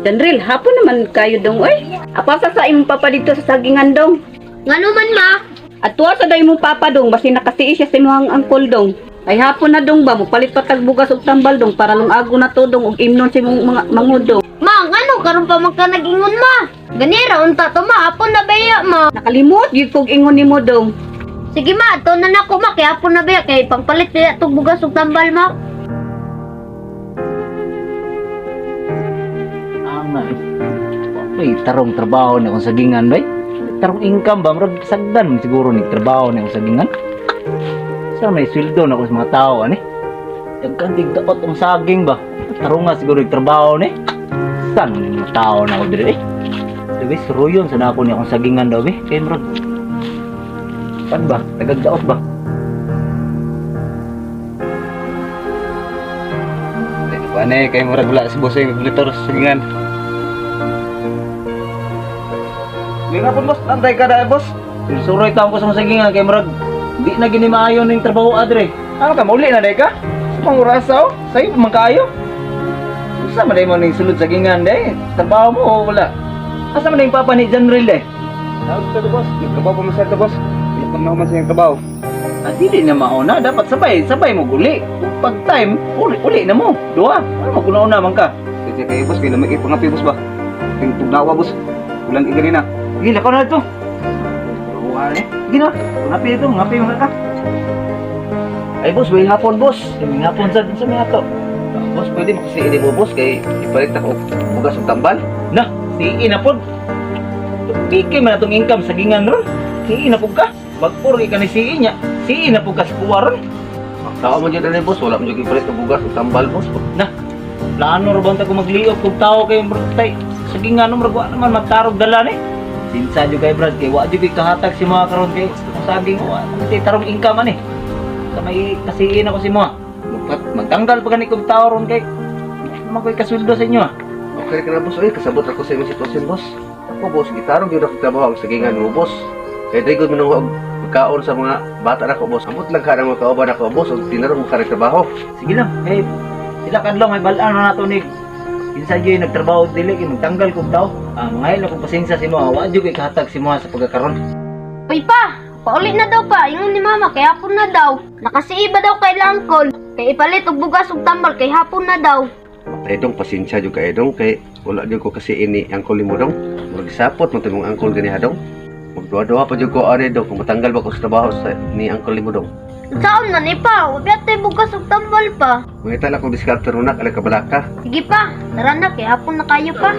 Danril, hapon naman kayo dong, oy. Apasa sa imong papa dito sa sagingan dong. Ngano man, ma? At tuwa sa day mong papa dong, basi nakasiis siya sa imong angkol dong. Ay hapon na dong ba, mupalit pa tag bugas og tambal dong para lungago na to dong og imnon sa imong mga mangod dong. Ma, ngano karon pa man ka nag-ingon, ma? Ganira unta to, ma, hapon na baya, ma. Nakalimot gyud kog ingon nimo dong. Sige, ma, ato na nako, ma, kay hapon na baya kay pangpalit baya tog bugas ug tambal, ma. Ang ay, tarong trabaho na akong sagingan bay. Tarong income ba murag sagdan man siguro ni trabaho na akong sagingan. Sa may sweldo na ako sa mga tao ani. Daghan tig daot ang saging ba. Tarong nga siguro yung trabaho ni. Saan man yung mga tao na ako diri eh. Sabi, suruyon sa nako ni akong sagingan daw eh. Kay murag pan ba? Tagag daot ba? Ano eh, kay murag wala si boss yung monitor sa sagingan. May nga po, boss, nantay ka na, boss. Suroy taon ko sa mga sagingan kay murag di na gini maayo ning trabaho adre. Ano ka, mauli na day ka? Sa pang orasa, oh. Sa'yo pa man kaayo. Sa man mo ning sulod sagingan day? Trabaho mo o wala? Asa man yung papa ni Janril eh? Tawag ka to, boss. Nagtrabaho pa man siya to, boss. Wala pa naman siya yung trabaho. Ah, dili na mauna. Dapat sabay, sabay mo guli. Kung pag time, uli, uli na mo. Duha. Ano mo una man ka? Kasi kayo, boss, kay lamig ipangapi, boss ba? Yung tugnawa, boss. Ulan igali na. Sige, lakaw na ito. Duha eh. Sige na. Ngapi ito, ngapi mga ka. Ay, boss, may hapon, boss. May hapon sa may ato. Ah, boss, pwede mo kasi ini mo, boss, kay ipalit ako bugas og tambal. Na, sige na pod. Piki man atong income sa gingan ron. Sige na pud ka. Magpuri ka ni sige niya. Sige na pud ka sa kuwa ron. Tao mo dyan, boss. Wala mo dyan ipalit og bugas og tambal, boss. Na, plano ra bang ta ko magliop kung tao kay tay sige nga no murag wa naman magtarog dala ni. Sinsa jud kay Brad kay wa jud kay kahatag si mga karon kay saging wa man tay tarong income ani. Sa may kasiin ako si mga. Magtanggal pa gani kog tao ron kay wa naman ko'y kasweldo sa inyo ah. Okay ka na, boss. Ay, kasabot ako sa imong sitwasyon, boss. Ako, boss, gitarong gyud ako trabaho ang sagingan mo, boss. Kay dagod mo nang og pagkaon sa mga bata nako, boss. Amot lang ka ng mga kauban nako, boss, ug tinarong mo ka rin trabaho. Sige lang, kay sila kadlong may balaan na nato ni kinsa jud nagtrabaho dili kay magtanggal kog tao. Ah, mangayo lang kog pasensya si mga wa jud kay kahatag si mga sa pagkakaron. Uy pa, pauli na daw pa, ingon ni mama kay hapon na daw. Nakasiiba daw kay langkol. Kay ipalit og bugas ug tambal kay hapon na daw. Ay dong, pasensya jud kay dong kay wala jud ko kasi ini angkol nimo dong. Murag sapot man to imong angkol gani ha dong. Magduha-duha pa jud ko ani dong kung matanggal ba ko sa trabaho sa ni angkol nimo dong. Saan man eh pa, wa tay bugas ug tambal pa. Mangita lang kong diskarte ron nak, alay kabalaka. Sige pa, tara na kay hapon na kayo pa.